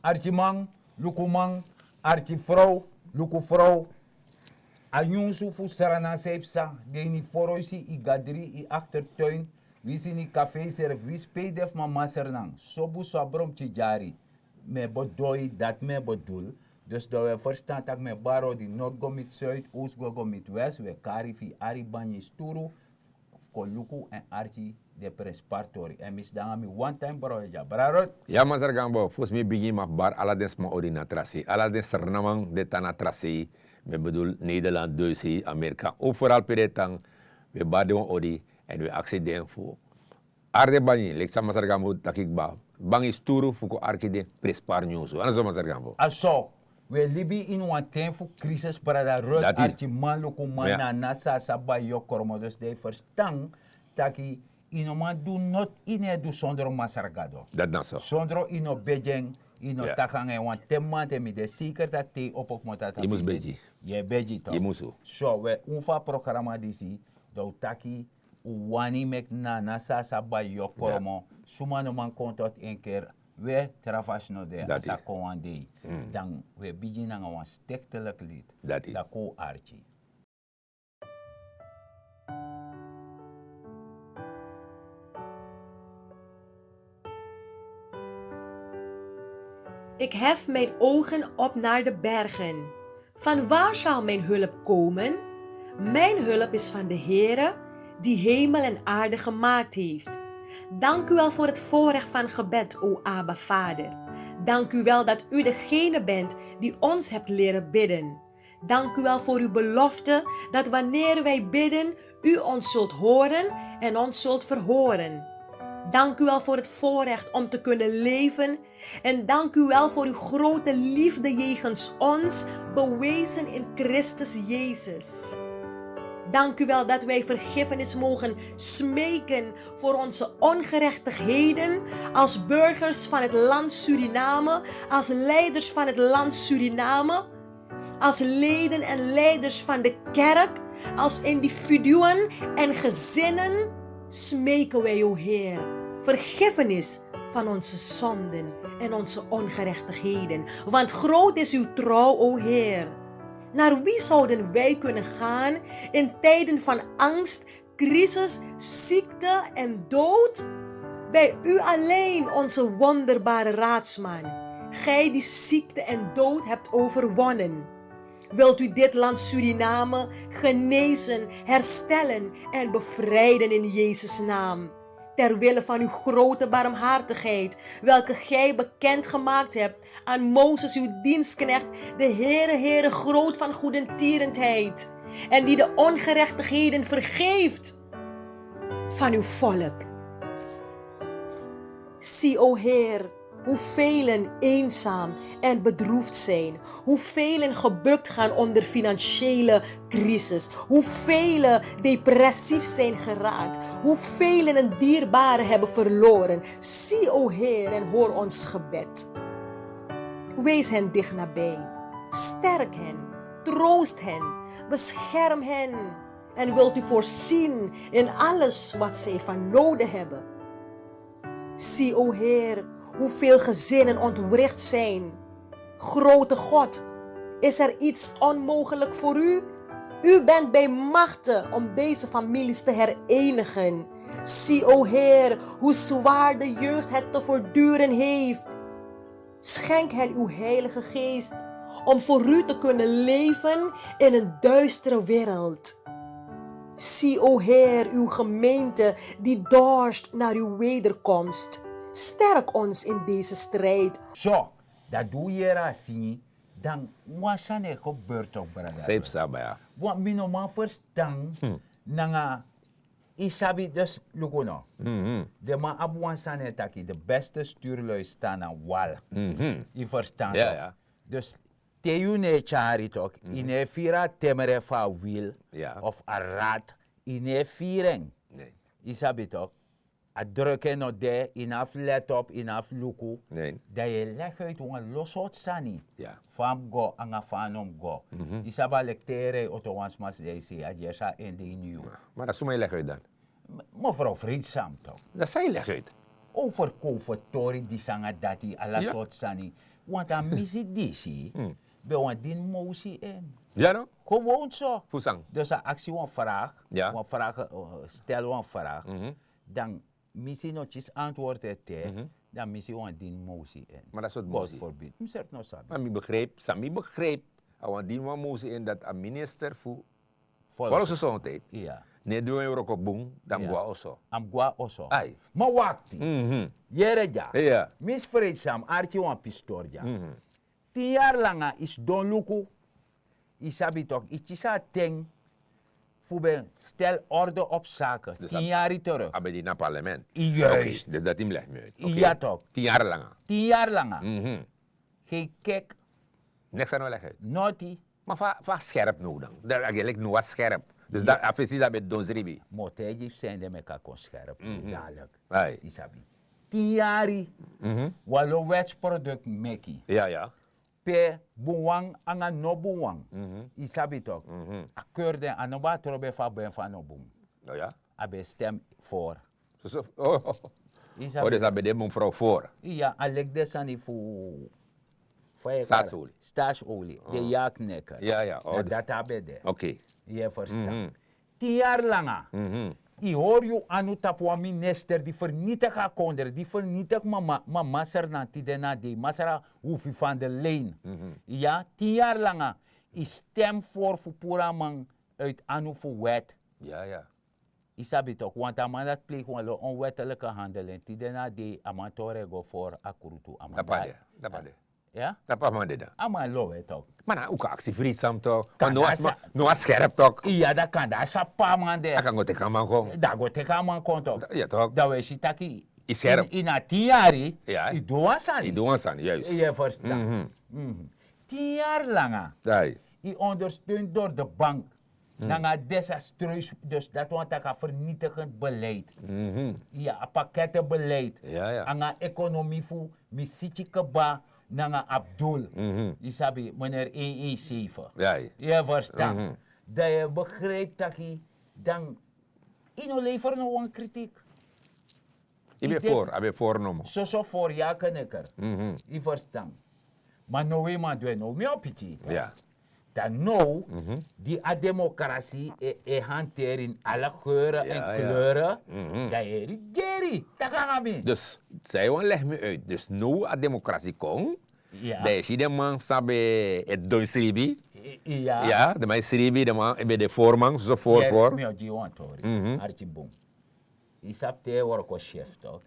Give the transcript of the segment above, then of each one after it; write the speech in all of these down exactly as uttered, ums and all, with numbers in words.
Arkiman, lukuman, arkifrow, lukufrow. A nyunsu fu Sranan san yu psa, den ini foroisi, yu gadri, yu aktertuin, winsi ini kafei srefi, winsi pe yu de fu mama Sranan, sobu, swabron, pikin dyari. Mi e bedoi, dati mi e bedul. Dus dan wi e ferstan tak' mi e bari odi, nord go miti suid, oos go go miti west, wi e kari fu yu ari banyi sturu fu kon luku èn arki den prenspari tori. Èn mi sidon nanga mi one time brother dya, brother. Ya, Masra Gambo, fosi mi bigin, mi e bari ala den sma odi na tra sei, ala den Srananman di e tan na tra sei, mi e bedul Nederland, Duitsland, Amerika, overal pe den e tan, wi e bari den wan odi èn wi e aksi den fu ari den banyi, leki san Masra Gambo taki kba, banyi sturu fu kon arki den prenspari nyunsu. A no so, Masra Gambo? A so, wi e libi ini wan ten fu crisis, brother Ruth. Dati. Arkiman, lukuman, ya, nana, sasa, bayo, kromo, dus dan yu ferstan taki yu no man du noti, yu no e du sondro Masra Gado. Dati na so. Sondro yu no begi en, yu no, ya, taki nanga en. Wan ten mamanten mi de seker taki te yu opo kmoto na tapu, yu mus begi. Yu e begi, toch? Yu musu. So, wi e, un fu a programa disi, dan un taki un wani meki nana, sasa, bayo, kromo, suma no man kon tot en ker, we, tra fasi no de, dati, a sa kon wan dei. Mm. Dan wi e bigin nanga wan stektelik lid. Dati. Dan kon un arki. Ik hef mijn ogen op naar de bergen. Van waar zal mijn hulp komen? Mijn hulp is van de Heere, die hemel en aarde gemaakt heeft. Dank u wel voor het voorrecht van gebed, o Abba Vader. Dank u wel dat u degene bent die ons hebt leren bidden. Dank u wel voor uw belofte dat wanneer wij bidden, u ons zult horen en ons zult verhoren. Dank u wel voor het voorrecht om te kunnen leven en dank u wel voor uw grote liefde jegens ons, bewezen in Christus Jezus. Dank u wel dat wij vergiffenis mogen smeken voor onze ongerechtigheden als burgers van het land Suriname, als leiders van het land Suriname, als leden en leiders van de kerk, als individuen en gezinnen, smeken wij, o Heer, vergiffenis van onze zonden en onze ongerechtigheden. Want groot is uw trouw, o Heer. Naar wie zouden wij kunnen gaan in tijden van angst, crisis, ziekte en dood? Bij u alleen, onze wonderbare raadsman. Gij die ziekte en dood hebt overwonnen. Wilt u dit land Suriname genezen, herstellen en bevrijden in Jezus' naam. Ter wille van uw grote barmhartigheid, welke gij bekendgemaakt hebt aan Mozes, uw dienstknecht, de Heere, Heere, groot van goedertierenheid en die de ongerechtigheden vergeeft van uw volk. Zie, o Heer, hoe velen eenzaam en bedroefd zijn, hoe velen gebukt gaan onder financiële crisis, hoe velen depressief zijn geraakt, hoe velen een dierbare hebben verloren. Zie, o Heer, en hoor ons gebed. Wees hen dicht nabij. Sterk hen, troost hen, bescherm hen. En wilt u voorzien in alles wat zij van nodig hebben. Zie, o Heer, hoeveel gezinnen ontwricht zijn. Grote God, is er iets onmogelijk voor u? U bent bij machten om deze families te herenigen. Zie, o Heer, hoe zwaar de jeugd het te verduren heeft. Schenk hen uw Heilige Geest om voor u te kunnen leven in een duistere wereld. Zie, o Heer, uw gemeente die dorst naar uw wederkomst. Sterk ons in deze strijd. So, dati di un yere a singi, dan wan sani e gebeur tok, brada. San yu psa, baya? Wan, mi no man ferstan nanga, yu sabi, dus luku no. Den man abi wan sani e taki: de beste stuurlui staan aan wal. Yu ferstan tok? Dus te yu no e tyari tok, yu no e firi a temere fu a wil of a rad, yu no e firi en. Yu sabi tok? A druk en no de, yu no abi fu let op, yu no abi fu luku. Dan yu e legi uit wan lo sortu sani. Fa a mus go nanga fa a no mus go. Yu sabi, a leki te yu e rei oto, wan sma sidon e sei a dyersi a ende ini yu. Ma dan suma yu legi uit dan? Mevrouw Vreedzam tok. Dan san yu legi uit? Over kovertori, disi nanga dati, ala sortu sani. Want a misi disi ben wan dini mosi en. Gewoon so. Dus a aksi wan vraag, wan vraag, stel wan vraag, dan misi no kisi antwoord ete, dan misi wan dini mosi en. Maar dat soort mosi. Bijvoorbeeld, mi sef no sabi. Maar mi begrijp, san mi begrijp, a wan dini wan mosi en dat a minister fu volksgezondheid. Ne du en wroko bun, dan go a oso. Am go a oso. Ai. Ma wakti. Yere dya. Misfreedsam arki wan pistori dya. Tin yari langa i sidon luku, i sabi tok, i kisi a ten fu ben stel orde op sake. Tin yari teruk. A ben de na parlement. Juist. Dus dati mi legi mi uit. Ya tok. Tin yari langa. Tin yari langa. Gen kek. Neks a no legi uit. Noti. Ma fa a skerp no dan dan a gelek no a skerp. Dus a fesi dan ben don sribi. Mote gi fu sende meki a kon skerp. Dadelijk. I sabi, tin yari, wan lo wetsprodukt meki. Pe bunwan anga no bunwan. I sabi tok. A keur den a no ben a trobe fu a ben fu a no bun. A ben stem for. Odi sa ben de mevrouw for. Iya, a leki den sani fu fa yu e kari, staatsolie, den yaknekker. Na dati a ben de. Yu e ferstan? Tin yari langa i hori yu anu tapu wan minister di fernitigi a kondre, di fernitigi mama sernan tide na dei, masra hufi van de lein. Iya, tin yari langa i stem for fu puru a man uit anu fu wet. I sabi tok, want a man dati pleigi wan lo onwettelijke handel en tide na dei a man tori e go for a krutu a man dati. Tapu a man de dan. A man lo wet tok. Ma na un kan aksi frisam tok. No a skerp tok. Iya, dan kan dan a sabi pe a man de. A kan go teki a man kon. Dan go teki a man kon tok. Dan wi e si taki i skerp. Ini a tin yari i du wan sani. I du wan sani, juist. Yu e ferstan? Tin yari langa i ondersteund door de bank nanga desastreus, dus dati wani taki a vernietigend beleid. Ya, a pakkettenbeleid nanga ekonomi fu Misiti Keba nanga Abdul. Yu sabi meneer een een zeven. Yu e ferstan? Dan yu e begrijp taki dan yu no lever no wan kritiek. Yu ben for, a ben for nomo. Soso for ya knekker. Yu ferstan? Ma no wi man du en no mi o piki yu. Dan now di a democratie e hanteri ini ala geure en kleure, dan yu e rigeri. Taki nanga mi. Dus san yu wani legi mi uit, dus now a democratie kon, dan yu si den man san ben e don sribi. Ya, den man e sribi, den man e ben de forman so for for. Mi o gi yu wan tori. Arki bun. Yu sabi te yu e wroko chef tok.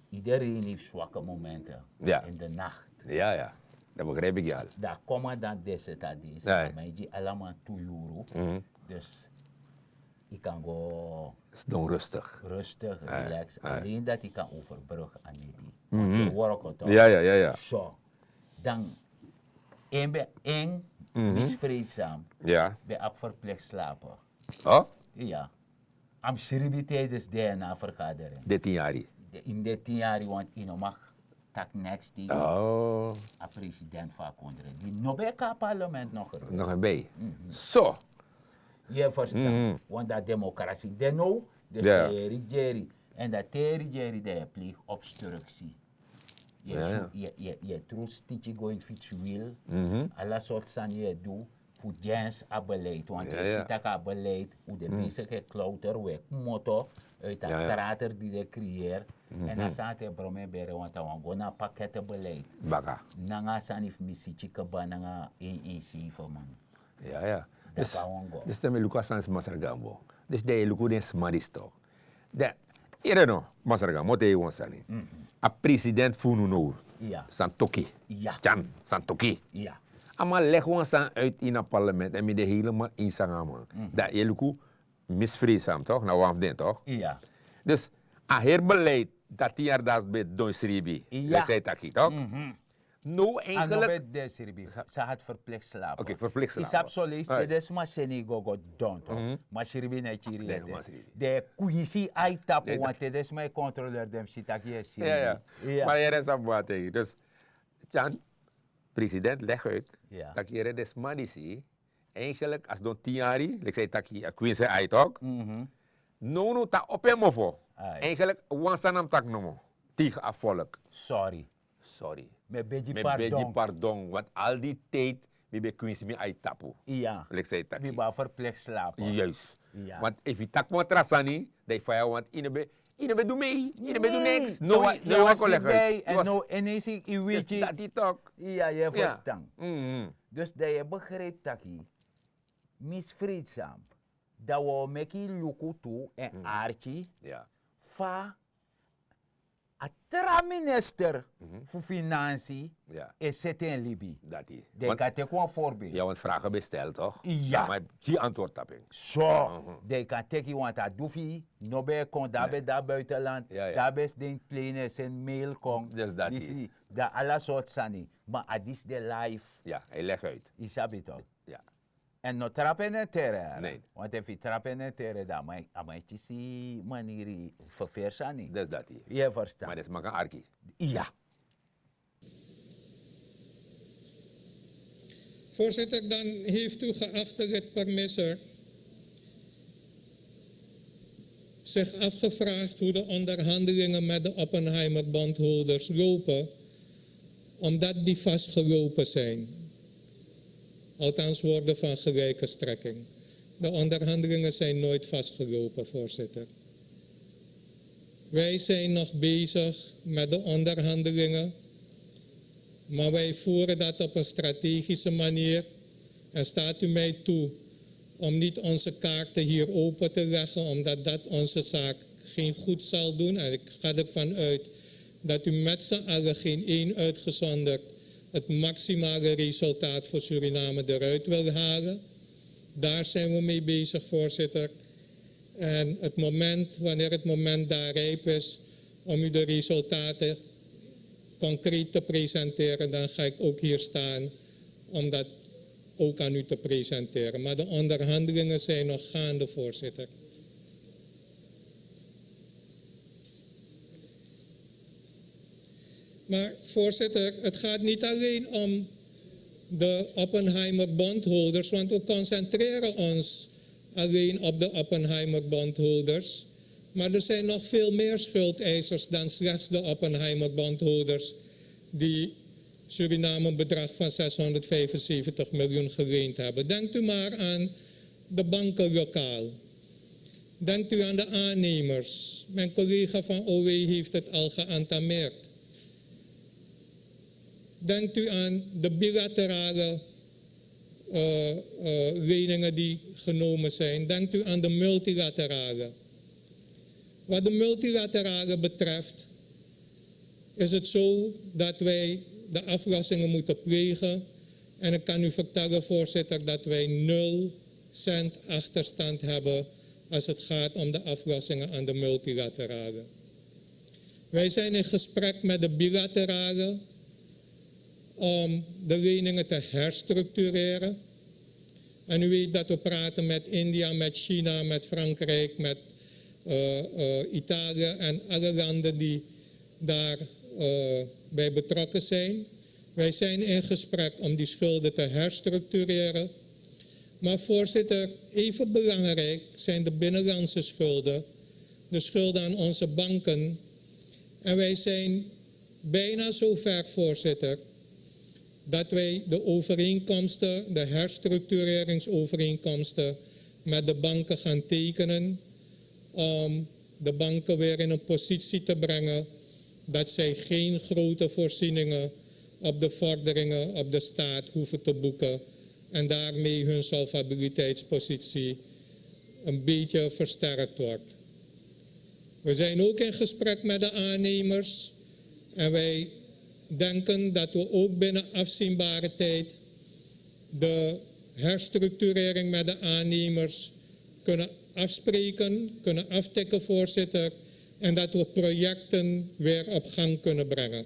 Iedereen heeft zwakke momenten in de nacht. Ya, ya. Dat begrijp ik al. Dan a commandant de seta disi a man e gi ala man tu yuru. Dus yu kan go sidon rustig, relax, alleen dat yu kan overbrug a neti. Want yu e wroko tok. So dan en ben en misfreedsam, ben abi verplicht slapen. Ya. A mus sribi tijdens dna vergadering. De tin yari. In de tin yari want yu no mag taki neks tegen a president fu a kondre di no ben e kon a parlement no gerei. No ben e kon. So. Yu e ferstan? Want dan democratie de now. Dus dan yu e rigeri. En dan te yu e rigeri dan yu e pleeg obstructie. Yu e tru stiki go ini fitsi wil. Ala sortu sani yu e du fu dyens a beleid, want yu e si tak' a beleid un de besigi e klauter, un e kmoto uit a krater di den kriyeri. Èn a sani ati e bron mi e bere want a wani go na a pakkettenbeleid nanga a sani fu Misiti Keba nanga en en seifen man. Dati a wani go. Dus dan mi e luku a sani sma sragambo. Dus dan yu e luku den sma disi tok. Dan yu no, masraga mi o taigi yu wan sani. A president fu unu now, Santoki, tyan Santoki, a man legi wan sani uit ini a parlement èn mi de helemaal eens nanga a man. Dan yu e luku, misfreesam tok, na wan fu den tok. Dus a heri beleid dati yari dati ben don sribi, leki san yu taki tok. No, a no ben de sribi. San hati verplicht slapen. Yu sabi soleisi te den sma seni yu go go don tok, ma sribi no e kiri yu ete. Den e kwinsi yu ai tapu, want te den sma e kontroleri den mus si tak' yu e sribi. Ma yere san bun a taigi dus, tyan, president legi uit tak' yere den sma disi, eigenlijk a sidon tin yari leki san yu taki a kwinsi en ai tok. Nownow tan opo en mofo. Eigenlijk wan sani a mus taki nomo tegen a volk. Sorry. Sorry. Mi e begi pardon. Want al die tijd mi ben kwinsi mi a yu tapu. Iya. Leki san yu taki. Mi ben a verpleegslaper. Juist. Want efu yu taki wan tra sani, dan yu faya, want yu no ben, yu no ben du mei, yu no ben du niks. No, no wan collega. En no, en isi yu wiki. Dati tok. Iya, yu e verstan. Dus dan yu e begrijp taki misfreedsam, dan wi o meki yu luku tu en arki fa a tra minister fu finansi e seti en libi. Dati. Dan yu kan teki wan voorbeeld. Ya, want vragen ben stel toch? Ya. Ma gi antwoord tapu en. So, dan yu kan teki, want a du fu yu no ben e kon, dan a ben de na buitenland, dan a ben e sidon ini plein, e seni mail kon. Dus dati. Disi, dan ala sortu sani. Ma a disi de life. Ya, hij leg uit. Yu sabi toch? Ya. En no trapu en tere. Nee. Want efu yu trapu en tere, dan a man e kisi maniri fu feri sani. Dus dati. Yu e verstan. Ma disi man kan arki. Ya. Voorzitter, dan heeft u, geachte witpermisser, zich afgevraagd hoe de onderhandelingen met de Oppenheimer-bondholders lopen, omdat die vastgelopen zijn. Althans, woorden van gelijke strekking. De onderhandelingen zijn nooit vastgelopen, voorzitter. Wij zijn nog bezig met de onderhandelingen, maar wij voeren dat op een strategische manier. En staat u mij toe om niet onze kaarten hier open te leggen, omdat dat onze zaak geen goed zal doen. En ik ga ervan uit dat u met z'n allen, geen één uitgezonderd, het maximale resultaat voor Suriname eruit wil halen. Daar zijn we mee bezig, voorzitter. En het moment, wanneer het moment daar rijp is om u de resultaten concreet te presenteren, dan ga ik ook hier staan om dat ook aan u te presenteren. Maar de onderhandelingen zijn nog gaande, voorzitter. Maar voorzitter, het gaat niet alleen om de Oppenheimer-bondholders, want we concentreren ons alleen op de Oppenheimer-bondholders. Maar er zijn nog veel meer schuldeisers dan slechts de Oppenheimer-bondholders die Suriname een bedrag van zeshonderdvijfenzeventig miljoen geleend hebben. Denkt u maar aan de banken lokaal. Denkt u aan de aannemers. Mijn collega van O W heeft het al geantameerd. Denkt u aan de bilaterale eh, eh, leningen die genomen zijn. Denkt u aan de multilaterale. Wat de multilaterale betreft, is het zo dat wij de aflossingen moeten plegen. En ik kan u vertellen, voorzitter, dat wij nul cent achterstand hebben als het gaat om de aflossingen aan de multilaterale. Wij zijn in gesprek met de bilaterale om de leningen te herstructureren. En u weet dat we praten met India, met China, met Frankrijk, met eh, eh, Italië en alle landen die daar eh, bij betrokken zijn. Wij zijn in gesprek om die schulden te herstructureren. Maar voorzitter, even belangrijk zijn de binnenlandse schulden, de schulden aan onze banken. En wij zijn bijna zover, voorzitter, dat wij de overeenkomsten, de herstructureringsovereenkomsten met de banken gaan tekenen, om de banken weer in een positie te brengen dat zij geen grote voorzieningen op de vorderingen op de staat hoeven te boeken en daarmee hun solvabiliteitspositie een beetje versterkt wordt. We zijn ook in gesprek met de aannemers en wij denken dat we ook binnen afzienbare tijd de herstructurering met de aannemers kunnen afspreken, kunnen aftikken, voorzitter, en dat we projecten weer op gang kunnen brengen.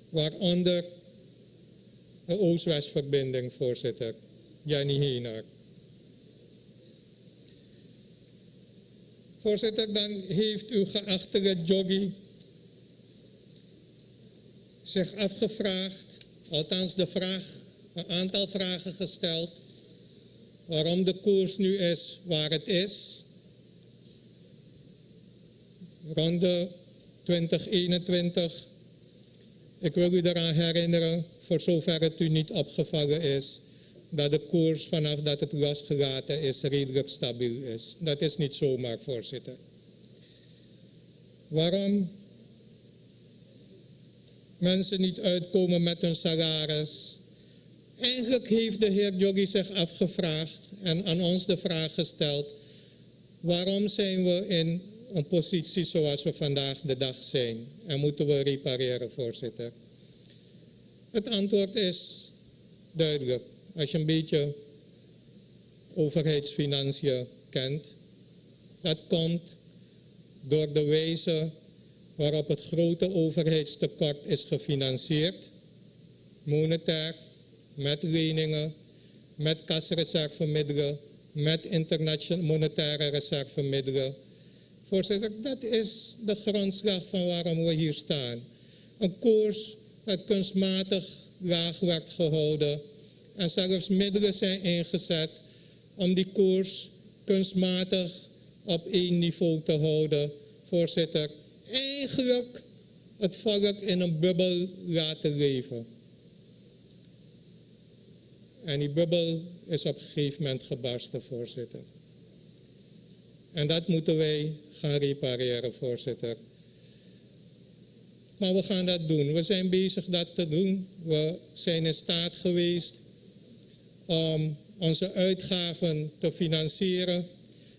Waaronder de Oost-West-verbinding, voorzitter, Jannie Henar. Voorzitter, dan heeft uw geachte Jogi zich afgevraagd, althans de vraag, een aantal vragen gesteld, waarom de koers nu is waar het is. Ronde twintig eenentwintig. Ik wil u eraan herinneren, voor zover het u niet opgevallen is, dat de koers vanaf dat het losgelaten is redelijk stabiel is. Dat is niet zomaar, voorzitter. Waarom mensen niet uitkomen met hun salaris? Eigenlijk heeft de heer Jogi zich afgevraagd en aan ons de vraag gesteld: waarom zijn we in een positie zoals we vandaag de dag zijn? En moeten we repareren, voorzitter? Het antwoord is duidelijk. Als je een beetje overheidsfinanciën kent, dat komt door de wijze waarop het grote overheidstekort is gefinancierd, monetair, met leningen, met kasreservemiddelen, met internationale monetaire reservemiddelen. Voorzitter, dat is de grondslag van waarom we hier staan. Een koers dat kunstmatig laag werd gehouden en zelfs middelen zijn ingezet om die koers kunstmatig op één niveau te houden, voorzitter, eigenlijk het volk in een bubbel laten leven. En die bubbel is op een gegeven moment gebarsten, voorzitter. En dat moeten wij gaan repareren, voorzitter. Maar we gaan dat doen. We zijn bezig dat te doen. We zijn in staat geweest om onze uitgaven te financieren.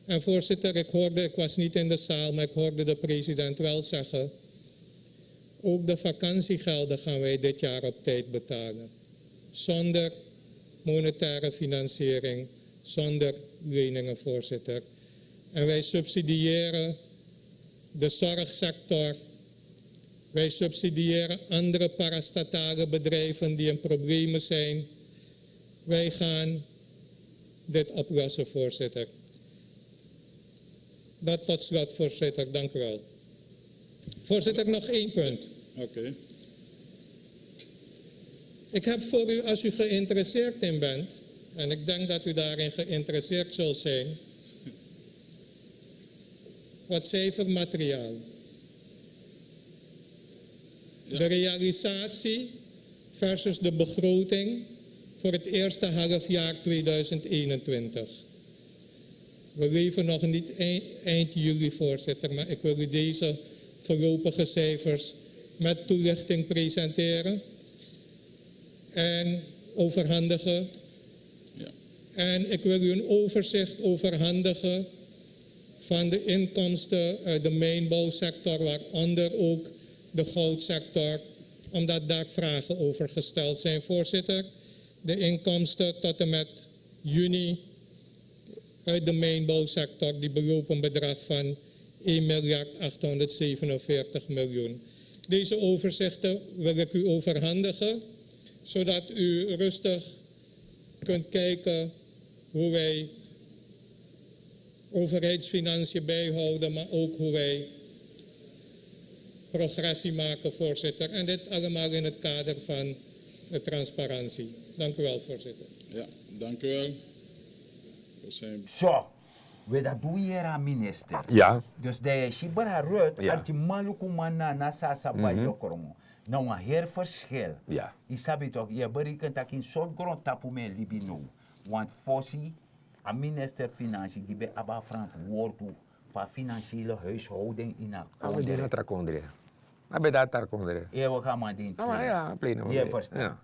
En voorzitter, ik hoorde, ik was niet in de zaal, maar ik hoorde de president wel zeggen: ook de vakantiegelden gaan wij dit jaar op tijd betalen. Zonder monetaire financiering, zonder leningen, voorzitter. En wij subsidiëren de zorgsector. Wij subsidiëren andere parastatale bedrijven die in problemen zijn. Wij gaan dit oplossen, voorzitter. Dat tot slot, voorzitter. Dank u wel. Voorzitter, nog één punt. Oké. Ik heb voor u, als u geïnteresseerd in bent, en ik denk dat u daarin geïnteresseerd zult zijn, wat cijfermateriaal. Ja. De realisatie versus de begroting voor het eerste halfjaar tweeduizend eenentwintig. We leven nog niet eind, eind juli, voorzitter, maar ik wil u deze voorlopige cijfers met toelichting presenteren en overhandigen. Ja. En ik wil u een overzicht overhandigen van de inkomsten uit de mijnbouwsector, waaronder ook de goudsector, omdat daar vragen over gesteld zijn, voorzitter. De inkomsten tot en met juni uit de mijnbouwsector, die belopen een bedrag van één miljard achthonderdzevenenveertig miljoen. Deze overzichten wil ik u overhandigen, zodat u rustig kunt kijken hoe wij overheidsfinanciën bijhouden, maar ook hoe wij progressie maken, voorzitter. En dit allemaal in het kader van de transparantie. Dank u wel, voorzitter. Ja, dank u wel. We zijn... So, we dat doen hier aan minister. Ja. Dus de Shibra Rut, ja, anti maluku man na, na sasa, mhm, bai lokrongo. Na wan heri verschil. Ja. Yu sabi toch, yu e bereken taki ini sortu grondtapu mi e libi now. Want fosi a minister finansi di ben abi a verantwoordu fu a financiële huishouding ini a kondre. A ben de na tra kondre. A ben de na tra kondre. Ewe, a man de ini... Yu e ferstan?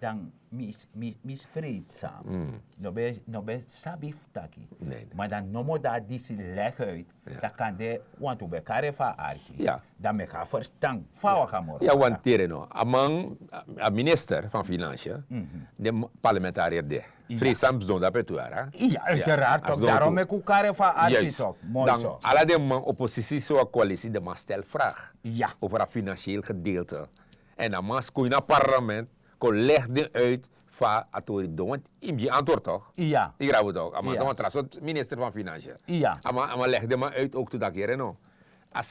Dan mi is, mi is, mi is vreedzaam. Mm. No ben, no ben sabi fu taki. Nee, nee. Ma dan nomo dati disi leg uit. Ja. Dan kande wantu ben kari en fu a arki. Ja. Dan meki a ferstan fa a waka moro. Ja, want yu no, a man, a, a minister van Financiën, mhm, den parlementariër de. Ja. Vreedzaam sidon dape tu, yara. Ja, uiteraard toch. Daarom meki un kari en fu a arki toch. Mooi zo. Dan ala den man oppositie, so a coalitie, den man stel vraag, ja, over a financieel gedeelte. En a man kon ini a parlement, kon leg den uit fa a tori didon, want yu mus gi antwoord toch? Ja. Yu grabu toch? A man, ja, sa wan tra sortu minister van Financiën. Ja. A man, a man leg den man uit ook tu taki, yere no,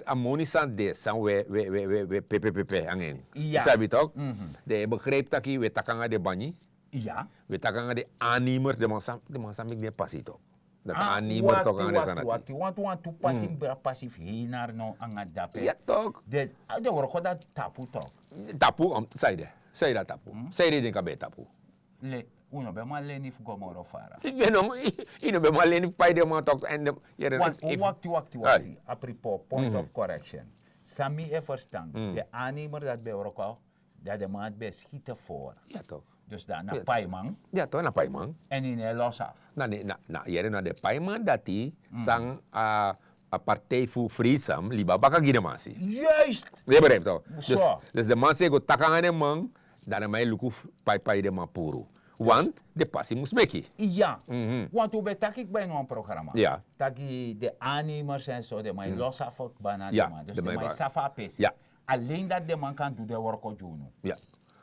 a moni san de, san we, we, we, we, we pe, pe, pe, pe nanga en. Ja. Yu sabi toch? Mhm. Den e begrijp taki we taki nanga den banyi. Ja. We taki nanga den aannemers, den man san, den man san meki den pasi toch. Dati a aannemer toch nanga den sani dati. Wakti, wakti, wantu, wantu pasi, mm, mi bra, pasi fu hei nari now nanga dape. Ja toch. Den, den wroko dati tapu toch. Tapu, san yu de? San yu de a tapu? San yu de, yu denki a ben e tapu? Le, un no ben man leni fu go moro fara. Yu ben no, yu no ben man leni fu pai den man tok. En den yere. Wakti, wakti, wakti. A propos, point of correction. San mi e ferstan, den aannemer dati ben wroko, dan den man dati ben skiti voor. Ya tok. Dus dan na paiman. Ya tok, na paiman. En yu no e los af. Na, na, na, yere, na den paiman dati san a a partij fu Freesam libi a baka gi den man si. Juist. Yu e begrijp tok? Dus, dus den man san e go taki nanga den man, dan den man e luku fu pai pai den man puru. Want den pasi mus meki. Ya. Want un ben taki kba ini wan programa taki den aannemers en so, den man e los af kba na den man. Dus den man e sabi a pesi. Alleen dati den man kan du den worko gi unu.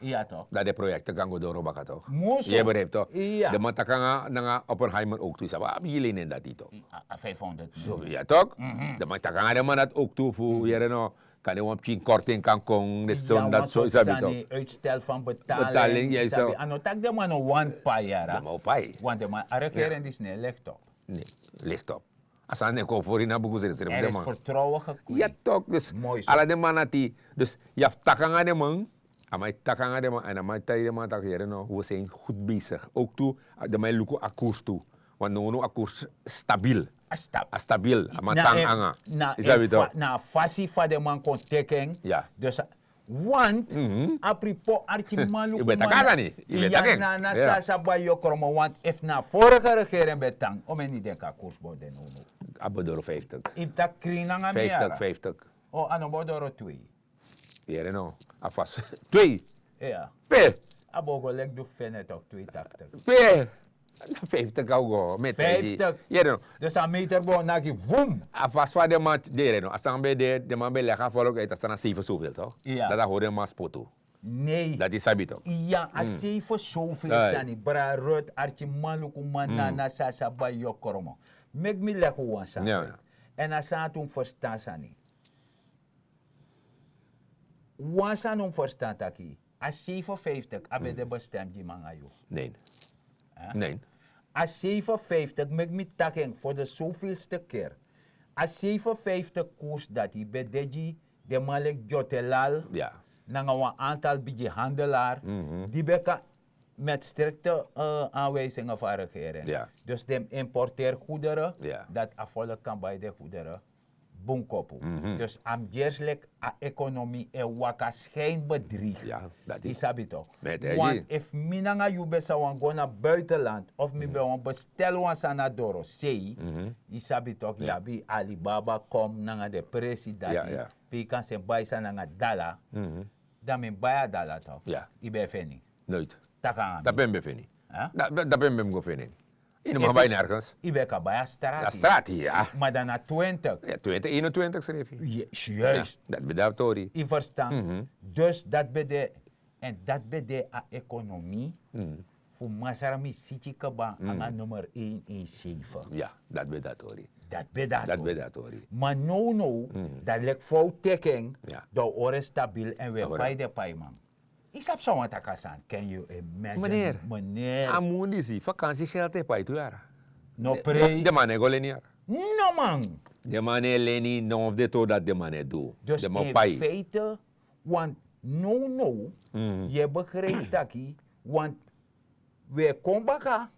Ya tok. Dan den proyekten kan go doro baka tok. Musu. Yu e begrijp tok? Den man taki nanga Oppenheimer ook tu, yu sabi, a abi yu leni en dati tok. A vijfhonderd miljoen. Ya tok. Den man taki nanga den man dati ook tu fu, yere no, kan den wan pikin korting kan kon, den son dati so, yu sabi tok. Uitstel van betaling, yu sabi. A no taki den man no wani pai, yara. Den man o pai. Want den man, a regering disi no e licht op. Ne, licht op. A sani e kon fori na buku srefsrefi. Er is vertrouwen gekweekt. Ya tok, dus ala den man dati, dus yu abi taki nanga den man, a man e taki nanga den man, en a man e taigi den man taki, yere no, we zijn goed bezig. Ook tu, den man e luku a koers tu. Want nownow a koers stabiel. A stabiel. A man tan nanga. Yu sabi tok? Na a fasi fa den man kon teki en. Ya. Dus want, a propos arkimanlukuman, yu ben taki en. Ya, na, na sasa bai yokromo, want efu na a vorige regering ben tan, omeni yu denki a koers bo de nownow? A bo doro vijftig. Yu taki krin nanga mi, yara. Vijftig, vijftig. O, a no bo doro twee? Yere no, a fasi twee. Ya. Pe? A bo go leki du fene tok, twee tachtig. Pe? Vijftig kan go, mi e taigi. Vijftig. Yere no. Dus a meter bo naki, vum. A fasi fa den man de, yere no, a sani ben de, den man ben legi a volk uit, a sani na zeven zoveel tok? Ya. Dati a hori den man spotu. Nee. Dati yu sabi tok? Ya, a zeven zoveel sani, bra Ruth, arkimanlukuman, na, na sasa bai yokromo. Meki mi legi un wan sani. Ya, ya. En a sani tu un ferstan sani. Wan sani un ferstan taki, a zeven vijftig a ben de bestem gi mi nanga yu. Nee. Nee. A zeven vijftig, meki mi taki en voor de zoveelste keer. A zeven vijftig koers dati ben de gi den man leki Jotelal, nanga wan aantal bigi handelaar, di ben kan met strikte, eh, aanwijzingen van regering. Dus den importeer goederen, dat a volk kan bai den goederen bun kopu. Dus a mus gersi leki a economie e waka schijnbedrieg. Yu sabi tok? Want efu mi nanga yu ben sa wani go na buitenland, of mi ben wani bestel wan sani na dorosei, yu sabi tok, yu abi Alibaba kom nanga den presi dati, pe yu kan seni bai sani nanga dala, dan mi mus bai a dala tok. Yu ben feni? Noit. Taki nanga mi. Dape mi ben feni. Dape mi ben go feni. Yu no man bai nergens. Yu ben kan bai a strati. A strati, ya. Ma dan na twintig. Ya, twintig, eenentwintig srefi. Juist. Dati ben de a tori. Yu ferstan? Dus dati ben de, en dati ben de a economie fu masra mi siki kaba nanga nummer één één zeven. Ya, dati ben de a tori. Dati ben de a tori. Ma nownow, dati leki fa un teki en, dan un ori stabiel en un e pai den paiman. Yu sabi san wani taki a sani, can you imagine? Meneer, a mun disi, vakansi geld e pai tu yara. No prei. Den man no e go leni yara. No man. Den man no e leni, no fu den tori dati den man no e du. Dus den man pai. In feite, want nownow, yu e begrijp taki, want wi e kon baka,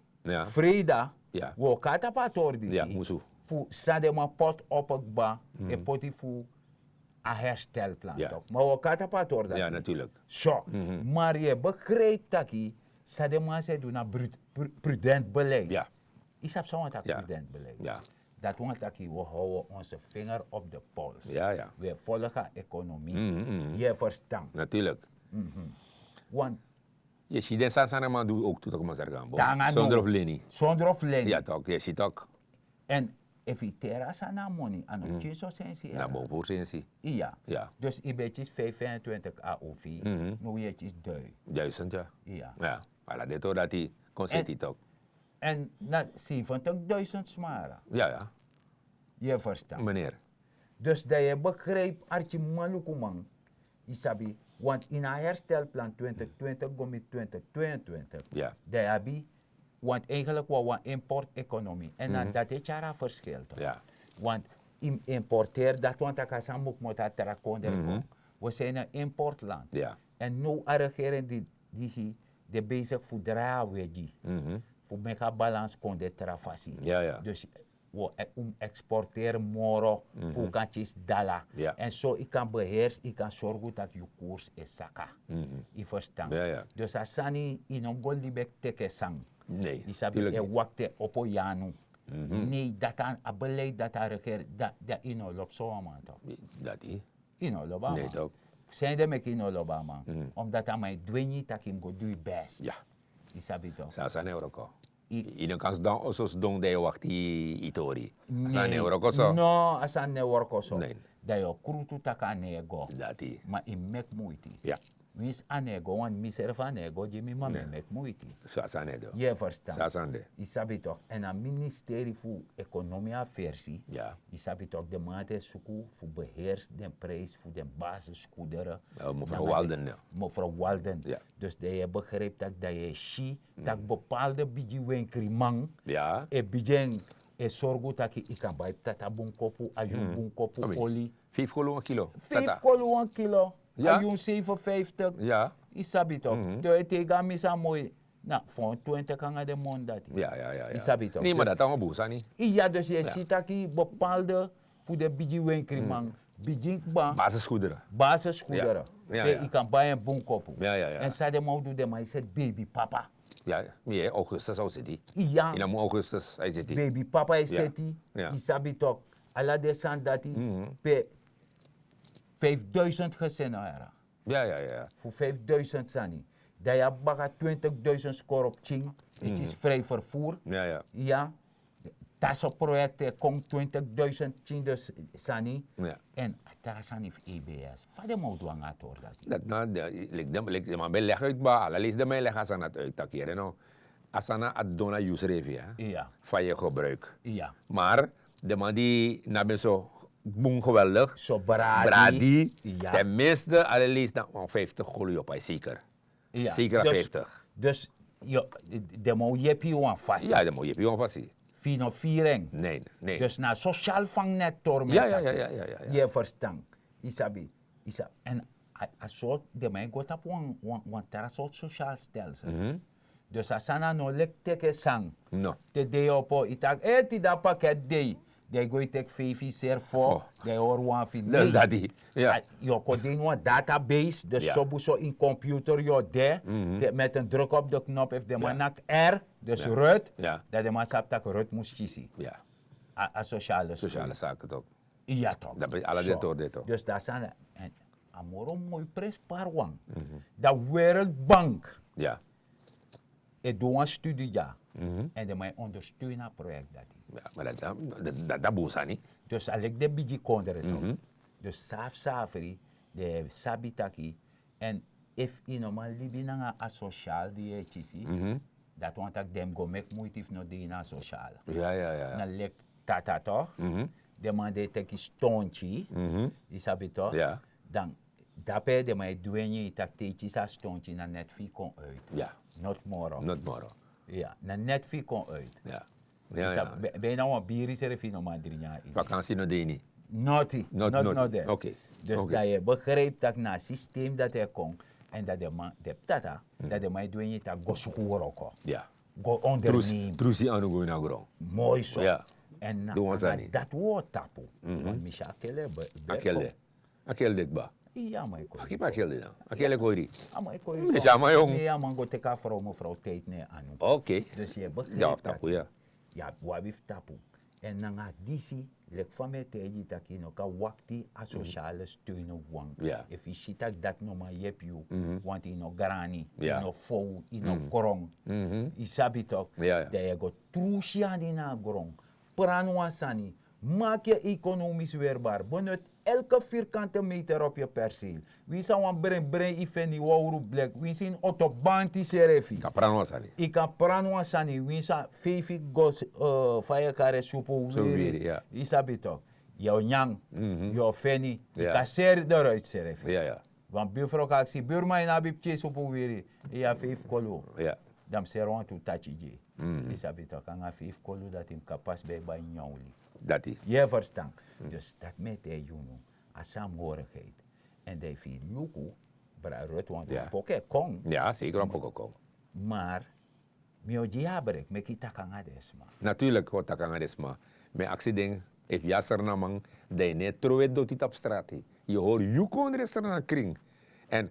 freida, wi o kon na tapu a tori disi. Fu san den man poti opo kba, e poti fu a herstelplan tok. Ma wi o kon na tapu a tori dati. So, maar yu e begrijp taki san den man sa e du na prudent beleid. Yu sabi san wani taki prudent beleid? Dati wani taki wi hou onze vinger op de pols. Wi e folg a economie. Yu e ferstan? Natuurlik. Want yu e si den sani san den man du ook tu tok, masra Gambo. Sonder of leni. Sonder of leni. Ya tok, yu e si tok. En efu yu teri a sani na moni, a no pikin so sensi. Na bon puru sensi. Iya. Dus yu ben kisi vijfentwintig A O V, now yu e kisi dui. Duizend, ya. Iya. Ala den tori dati kon seti tok. En na zeventigduizend smara. Ya, ya. Yu e ferstan? Meneer. Dus dan yu e begrijp, arkiman, lukuman, yu sabi, want ini a herstelplan twintig twintig go miti twintig tweeëntwintig, dan yu abi, want eigenlijk wi abi wan importeconomie. En na dati e tyari a verschil tok. Want yu mus importeri dati, want a kan san mu kmoto a tra kondre kon. We zijn een importland. En now a regering di disi de bezig fu drai a wegi fu meki a balans kon de tra fasi. Dus we un exporteri moro fu un kan kisi dala. En so yu kan beheersi, yu kan sorgu tak' yu koers e saka. Yu ferstan? Dus a sani yu no mus go libi e teki en san. Yu sabi, e wakti en opo yanu. Nei, dati a beleid dati a regeri, dan yu no lobi sowan man tok. Yu no lobi a man. Sende meki yu no lobi a man? Omdat a man e dwengi tak' yu mus go du yu best. Yu sabi tok? San a sani e wroko? Yu no kan sidon oso sidon dan yu wakti yu tori. A sani no e wroko so. No, a sani no e wroko so. Dan yu o krutu tak' a no e go. Ma yu meki muiti. Winsi a no e go, want mi srefi a no e go gi mi, ma mi e meki muiti. Yu e ferstan? Yu sabi tok'? Èn a ministeri fu ekonomi a versi, yu sabi tok', den man dati e suku fu beheersi den prijsi fu den basisgoederen. Mevrouw Walden. Dus dan yu e begrijpi tak' dan yu e si tak' bepaalde bigi wenkriman e bigin e sorgu tak' yu kan bai ptata bunkopu, a yun bunkopu oli. Feifi kolu wan kilo. Feifi kolu wan kilo. A yun seifenfijftig. Yu sabi tok'? Te yu e teiga mi san moi na fon twintig anga den mon dati. Yu sabi tok'? Nei, ma dati a wan bun sani. Iya, dus yu e si tak' bepaalde fu den bigi wenkriman, bigin kba. Basisgoederen. Basisgoederen. Pe yu kan bai en bunkopu. Èn san den man o du, den man e seti baby papa. Mi e augustus a o seti. Yu na mun augustus a e seti. Baby papa e seti. Yu sabi tok'? Ala den sani dati, pe vijfduizend gezinnen era. Fu vijfduizend sani. Dan yu abi baka twintigduizend skoro pikin. Iti is vrij vervoer. Iya. Taso proyekte kon twintigduizend pikin dus sani. Èn a tra sani fu E B S, fa den man o du anga a tori dati? Dati na, leki den man ben legi uit, ba ala leisi den man e legi a sani dati uit, tak' yere no. A sani a didon na yu srefi, fa yu e gebruik. Maar den man di na ben so bun geweldig, so bradi, ten minste ala leisi na wan vijftig kolu yu o pai zeker. Zeker a vijftig. Dus den man o yepi yu wan fasi. Ya, den man o yepi yu wan fasi. Fu yu no firi en. Dus na a sosial vangnet tori mi e taki. Yu e ferstan? Yu sabi? Yu sabi? Èn a sortu den man e go tapu wan tra sortu sosial stelsel. Dus a sani a no leki teki en san. Te dei opo yu taki, e, tide a paket dei. Dan yu go yu teki feifi seri fo. Dan yu hori wan fu yu nei. Yu o kon de ini wan database, dus sobu so ini computer yu o de. Met en druk op de knop efu den man naki er, dus rut, dan den man sabi tak' rut mus kisi a sosiale sosiale sake tok. Iya tok'. Dus dan sani, a moro moi prenspari wan. Dan wereldbank e du wan studi dya. Èn den man e ondersteun a proyekti dati. Ma dati na bun sani. Dus a leki den bigi kondre tok'. Dus safsafri den e sabi taki. Èn efu yu no man libi nanga a sosial di yu e kisi, dati wani tak' den mus go meki muiti fu no de ini a sosial. Na leki tata tok'. Den man di e teki stonti, yu sabi tok'? Dan dape den man e dwengi yu tak' te yu kisi a stonti na neti fu yu kon uit. Noti moro. Na neti fu yu kon uit. Bina wan biri srefi no man dringi a ini. Vakansi no de ini. Noti. Noti no de. Dus dan yu e begrijpi tak' na a systeem dati e kon. Èn dan den man den ptata, dan den man e dwengi tak' go suku wroko. Go onderneem. Trusi anu go ini a gron. Moi so. Èn na dati wi o tapu. Mi si a kele. A kele de kba. Iya, man e kori. A kele koiri. A man e kori. Mi si a man yong. A man go teki a frow mefrow tijdi na en anu. Dus yu e begrijpi tak' wi abi fu tapu. Èn nanga disi, leki fa mi e taigi yu tak' yu no kan wakti a sosiale steun wan. Efu yu si tak' dati no man yepi yu, wanti yu no grani, yu no fow, yu no kron. Yu sabi tok'? Dan yu e go trusi andi na a gron. Pran wan sani. Maki yu ekonomis werbar. Benut elke vierkante meter op yu perseel. Winsi a wan brenbren yu feni wan owru blek, winsi ini otobanti srefi. Yu kan pran wan sani. Winsi a feifi go fa yu e kari en supu wiri. Yu sabi tok'? Yu o nyan. Yu o feni. Yu kan seri de ruit srefi. Wan burfrow kan aksi, burman, yu no abi pikin supu wiri? Yu abi feifi kolu. Dan mi seri wantu taki gi yu. Yu sabi tok'? Anga feifi kolu dati mi kan pasi ben e bai nyan oli. Dati yu e ferstan? Dus dati mi e taigi unu. A samhorigheid. En dan efu yu luku, bra Ruth, want wan poku e kon. Ya, zeker, wan poku e kon. Maar mi o gi yu a break, meki yu taki nanga den sma. Natuurlijk, wi o taki nanga den sma. Mi e aksi den, efu yu a Sranan man, dan yu no e trowe doti tapu strati. Yu hori yu kondre Sranan krin. En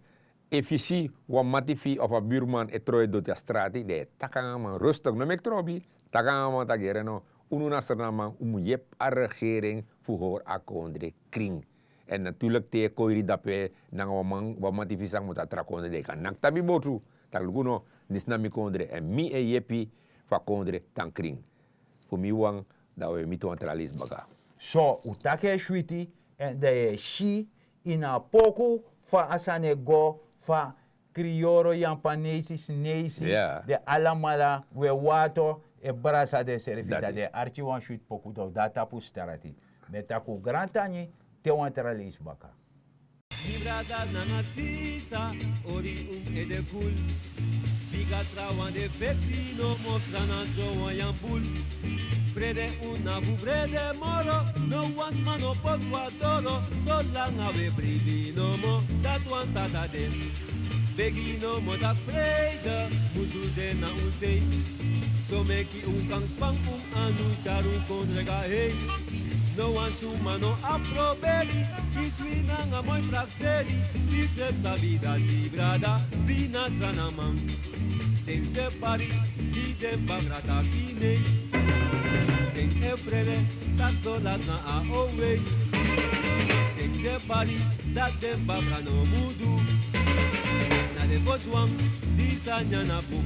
efu yu si wan mati fu yu of a buurman e trowe doti a strati, dan yu e taki nanga a man rustig. No meki trobi, taki nanga a man taki: Here no, unu na Sranan man, un mu yepi a regering fu hori a kondre krin. En natuurlijk te yu e koiri dape nanga wan man, wan mati fu yu san kmoto a tra kondre, dan yu kan naki tapu yu botu taki: Luku no, disi na mi kondre, en mi e yepi fu a kondre tan krin. Fu mi wan, dan wi e miti wan tra leisi baka. So un taki e switi, en dan yu e si ini a poku fa a sani e go, fa Kriyoro, Yampanesi, Sinesi, den alamala, wi e wato, e brasa densrefi, dan den e arki wan switi poku, dan un de na tapu strati. Mi e taki un grantangi, te wan tra leisi baka. Mi brada nanga sisa, ori un ede kul. Bika trawan de feti, no mostra na so wan yambul. Frede un na fu frede moro, no wan sma no poti wan doro, solanga wi e bribi nomo, dati wan tata de. Begi nomo taki freide musu de na un sei. So meki un kan span un anu, tyari un kondre go a hei. No wan suma no abi proberi, kiswi nanga moi prakseri. Yu srefi sabi dati brada, wi na Sranan man. Den de bari, gi den bakra taki nei. Den e frede, taki dolas na a owei. Den de bari, dati den bakra no mu du. Na den fosi wan di sa nyan na bun.